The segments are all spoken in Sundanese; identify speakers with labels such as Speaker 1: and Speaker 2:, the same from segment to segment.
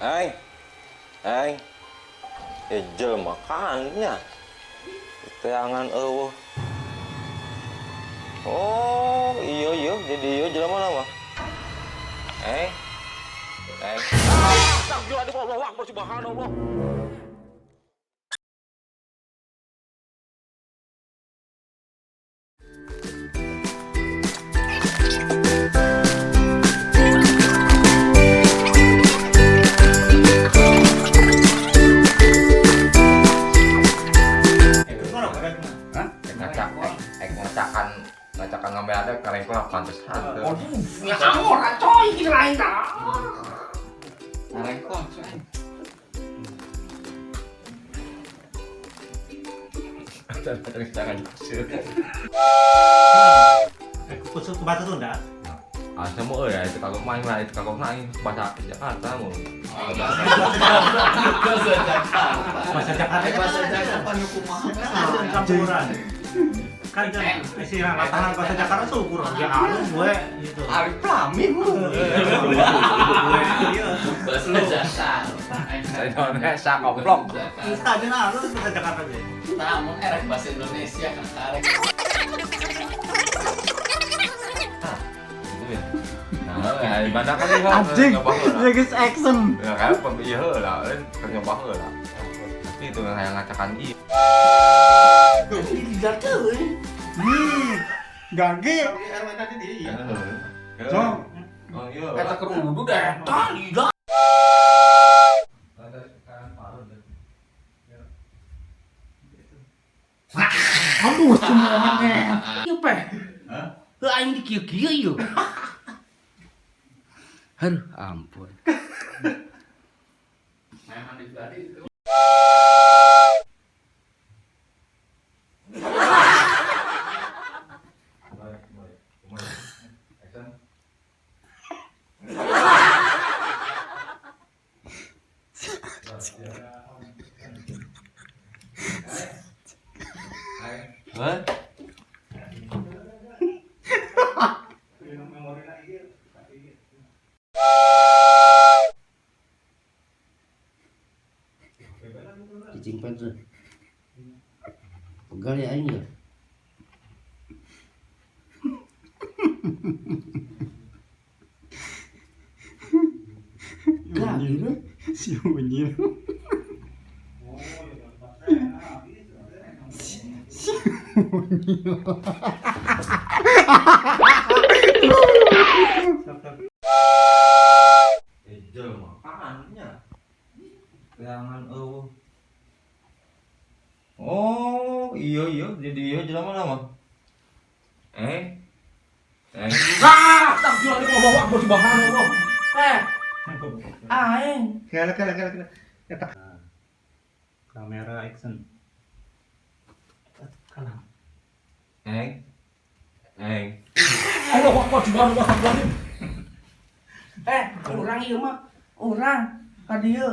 Speaker 1: Hai. Hai. Jelema kan nya. Teangan euweuh. Oh, iya, jadi iya jelema mah. Eh. Eh. Astagfirullah, Akbar, subhanallah.
Speaker 2: Hah?
Speaker 1: Ngacak, ngacakan ngacakan ngambil ada karengkol pantes hanteu.
Speaker 2: Aduh, ya ora coy, iki lain ta.
Speaker 3: Karengkol coy.
Speaker 1: Jangan.
Speaker 4: Khusus ke bahasa Sunda.
Speaker 1: Ah, semua euy, itu kagok main lah, itu kagok main bahasa Jakarta mau.
Speaker 3: Bahasa Jakarta.
Speaker 4: Bahasa Jakarta.
Speaker 3: Bahasa Jakarta nu kumaha?
Speaker 4: Kan campuran. Kan kan istilah lapangan bahasa Jakarta syukur ya alus gue gitu.
Speaker 3: Arif Pelamin lu.
Speaker 4: Gue iya.
Speaker 3: Bahasa Jakarta.
Speaker 1: Indonesia goblok.
Speaker 4: Bisa aja alus bahasa Jakarta deh.
Speaker 3: Namun erek bahasa Indonesia kan karek.
Speaker 1: Gitu ya. Nah, di mana kan ieu
Speaker 2: Anjing,
Speaker 1: nyoba heula.
Speaker 2: ya guys action.
Speaker 1: Ya kan ieu heula, lain keur nyoba heula. Tapi itu yang ngacakan ieu.
Speaker 2: Tidak tuh. Gage.
Speaker 1: Heeh. Oh iya.
Speaker 2: Kata kerudu deh. Tali dah. Aduh, semua
Speaker 5: Ieu peh. Heuh aing di kieu-kieu ieu. Aduh, ampun.
Speaker 3: Memang di tadi itu.
Speaker 1: Hah?
Speaker 5: Cicing tuh. Pegal ya aing ya. Gak gitu.
Speaker 2: Si unyil. Si unyil.
Speaker 1: Jelema kan nya. Teangan euweuh. Oh, iya, jadi iya jelema mah. Eh. Eh. Ah, astagfirullah, Akbar, subhanallah.
Speaker 5: Eh, aing.
Speaker 4: Kala kala kala kala. Eta. Kamera action. Kalah.
Speaker 1: Eh. Eh.
Speaker 2: Allah Akbar, subhanallah, astagfirullah.
Speaker 5: Eh, urang ieu mah. Urang ka dieu.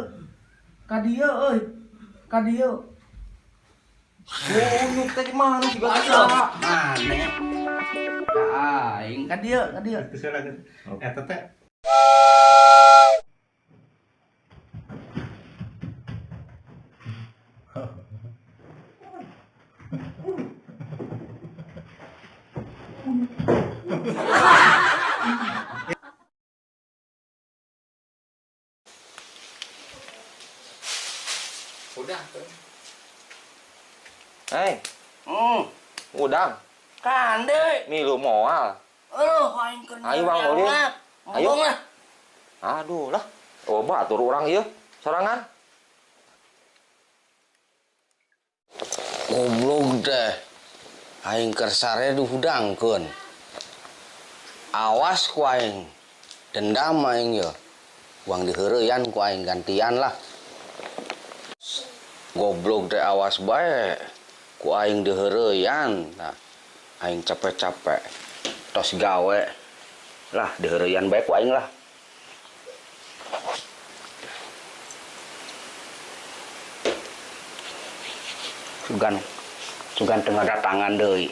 Speaker 5: Ka dieu euy. Ka dieu.
Speaker 1: Goblok teh mana sih gak
Speaker 5: Aneh. Ka aing ka dieu, ka dieu.
Speaker 4: Terus lagi. Eta teh.
Speaker 3: Udah tuh.
Speaker 1: Eh, udang,
Speaker 5: Kande.
Speaker 1: milu moal.
Speaker 5: Aduh, aing keur
Speaker 1: Ayo, Bang, Udin. Ayo.
Speaker 5: Ngomong lah.
Speaker 1: Aduh lah. Oh, batur urang ieu sorangan.
Speaker 5: Goblok deh. Aing keur sare dihudangkeun. Awas ku aing. Dendam aing ye. Uang diheureyan ku aing gantian lah. Goblok deh awas bae. Ku aing diheureyan. Nah, aing capek-capek. Tos gawe. Lah diheureyan bae ku aing lah. Sugan sugan tengah datangan deui.